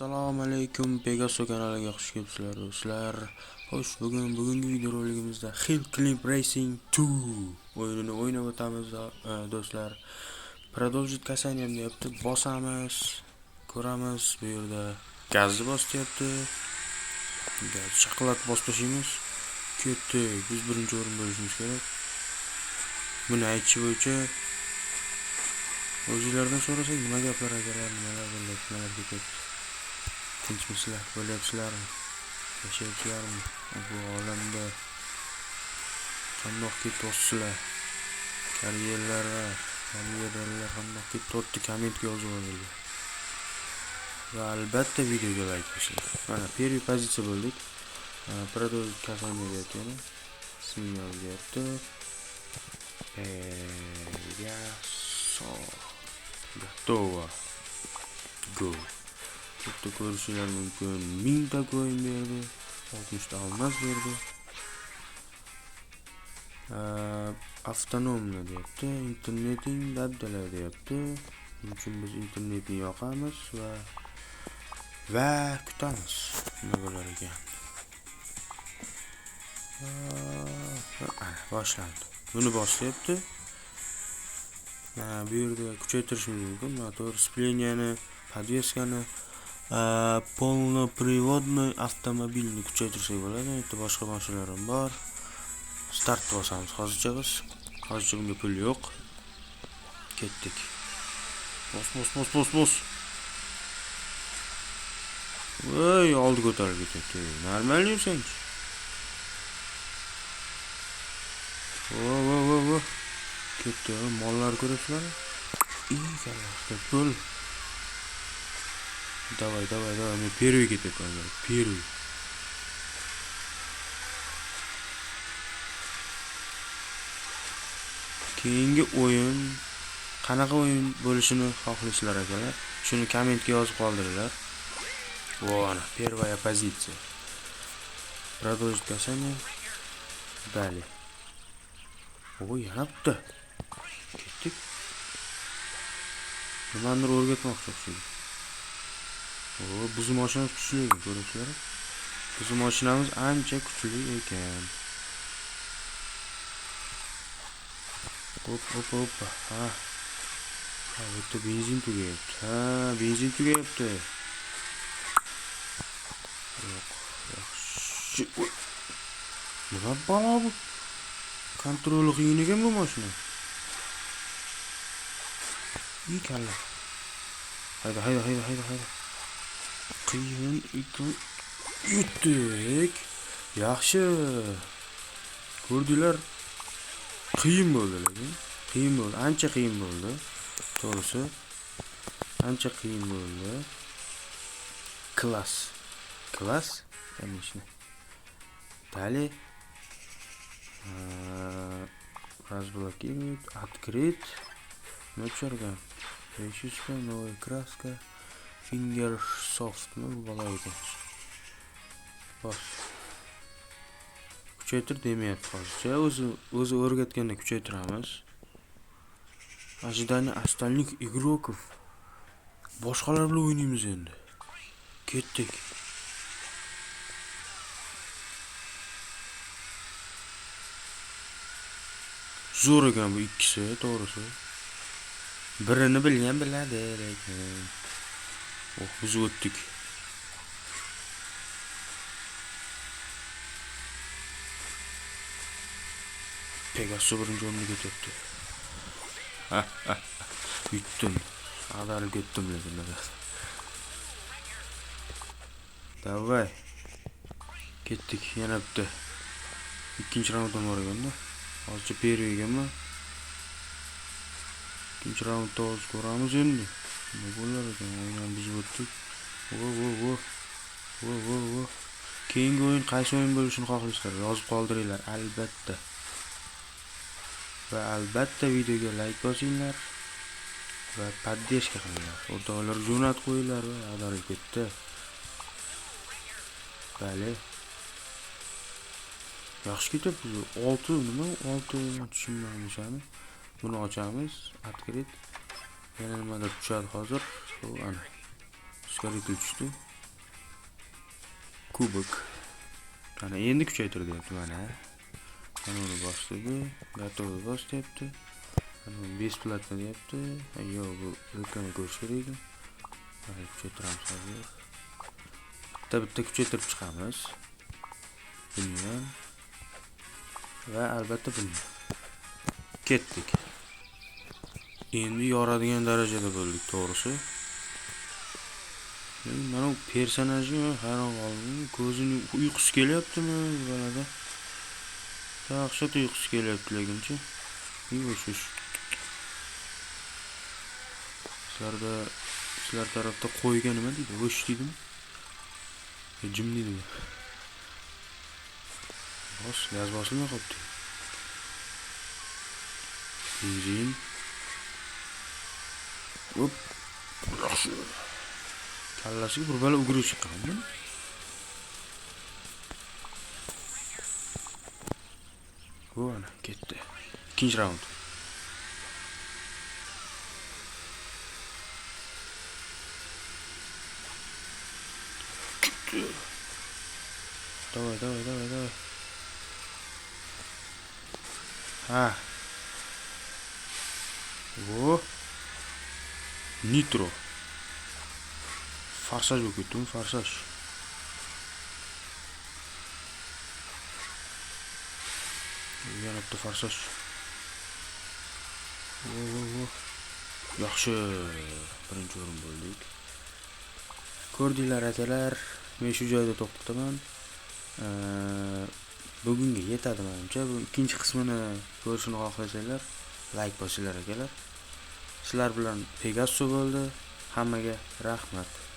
Assalomu alaykum, Pegaso kanaliga xush kelibsizlar, do'stlar. Xo'sh, bugungi videorolikimizda Hill Climb Racing 2 o'yinini o'ynab o'tamiz, do'stlar. Продолжить касание deyapti. Bosamiz, ko'ramiz, bu yerda gazni bos deyapti. Gaz chaqillatib bosib tashlaymiz. Ketdik. Biz birinchi o'rin bo'lishimiz kerak. Buni aytishi bo'yicha o'zinglardan so'rasak, nima gaplar akalar, nimalar bo'lyapti, nimalar ketyapti? Tinchmisizlar, bo'lyapsizlarmi, yashayapsizlarmi? Bu olamda qandoq ketyapsizlar? Karyeralar qandoq ketyapti? Kommentga yozib olinglar. Va albatta videoga layk bosinglar. Mana первый pozitsiya bo'ldik. Продолжить касание deyapti yana. Ismini yozyapti. Pegaso. Готово. Go. Bitta ko'rishinglar mumkin. 1000 ta coin berdi. 60 ta алмаз berdi. Автономно deyapti. Interneting dabdala deyapti. Buning uchun biz internetni yoqamiz va kutamiz. Nima bo'lar ekan? Ana boshlandi. Buni bosyapti. Bu yerda kuchaytirishimiz mumkin. Motor, сцепления ni, подвеска ni, полноприводный avtomobilni kuchaytirsak bo'ladi. Bu yerda boshqa mashinalar ham bor. Start bosamiz hozircha biz. Hozircha bunga pul yo'q. Ketdik. Bos, bos, bos, bos, bos. Voy, oldi ko'tarilib ketyapti. Normal yursangchi. Vo, vo, vo, vo. Ketdi. Mollar ko'rasizlarmi? Ey, pul. Давай, давай, давай. Men первый ketyapman. Первый. Keyingi o'yin qanaqa o'yin bo'lishini xohlaysizlar, akalar? Shuni kommentga yozib qoldiringlar. Вон, первая позиция. Продолжить касание. Далее. Oy, yana bitta. Ketdik. Nimanidir o'rgatmoqchi o'xshaydi. O, bizni mashinamiz kuchli ekan, ko'rasizlar? Bizni mashinamiz ancha kuchli ekan. Hop, hop, hop. Ha. Ha, bu yerda benzin tugayapti. Ha, benzin tugayapti. Yo'q, yaxshi. Oy. Nima balo bu? Kontroli qiyin ekan bu mashina. Ey kalla. Hayda, hayda, hayda, hayda, hayda. Qiyin ekan. Yutdik. Yaxshi. Ko'rdinglar. Qiyin bo'ldi lekin. Qiyin bo'ldi. Ancha qiyin bo'ldi. To'g'risi. Ancha qiyin bo'ldi. Класс. Класс, конечно. Далее. Разблокировать, открыть. Nima tushar ekan? 500, новая краска. Finger soft. Nima bu balo ekan? Bos. Kuchaytir demayapti hozircha. O'zi o'rgatganda kuchaytiramiz. Ожидание остальных игроков. Boshqalar bilan o'ynaymiz endi. Ketdik. Zo'r ekan bu ikkisi, to'g'risi. Birini bilgan biladi, lekin. Oh, biz o'tdik. Pegasus birinchi o'rinda ketyapti. Yutdim. Ag'darib ketdim lekin. Давай. Ketdik, yana bitta. Ikkinchi raund ham bor ekanda. Hozircha первый ekanmi? Ikkinchi raundda hozir ko'ramiz endi. Nima bo'lar ekan? O'yinni buzib o'tdik. Vo, vo, vo. Vo, vo, vo. Keyingi o'yin qaysi o'yin bo'lishini xohlaysizlar? Yozib qoldiringlar albatta. Va albatta videoga layk bosinglar va поддержка qilinglar. O'rtoqlar jo'natib qo'yinglar va ag'darib ketdi. Bale. Yaxshi ketyapti. 6 nima? 6 tushunmadim o'shani. Buni ochamiz. Открыть. Yana nimadir tushadi hozir. Bu ana. Ускоритель tushdi. Kubok. Mana endi kuchaytir deyapti mana. Mana uni bosdi. Готово bos deyapti. Mana uni бесплатно deyapti. Yo'q, bu reklama ko'rish kerak ekan. Mana kuchaytiramiz hozir. Bitta bitta kuchaytirib chiqamiz. Buni ham va albatta buni. Ketdik. Endi yoradigan darajada bo'ldik, to'g'risi. Mana bu personajga men hayron qoldim. Ko'zini uyqusi kelyaptimi bu bolada? Dahshat uyqusi kelyapti lekinchi. Yush. Sizlarda, sizlar tarafda qo'yga nima deydi? O'sh deydimi? Jim deydimi? Bos, gaz bosilmay qolibdi. Benzin. Hop. Yaxshi. Kallasiga bir bala ugri chiqqan buni. Bu ana ketdi. Ikkinchi raund. Ketdi. Давай, давай, давай, давай. Ha. O. Nitro. Forsaj bo'lib ketdimi? Forsaj. Yana bitta forsaj. O, o, o. Yaxshi. Birinchi o'rin bo'ldik. Ko'rdinglar akalar, men shu joyda to'xtataman. Bugunga yetadi menimcha. Bu ikkinchi qismini ko'rishni xohlasanglar, like bosinglar akalar. Sizlar bilan Pegasus bo'ldi. Hammaga rahmat.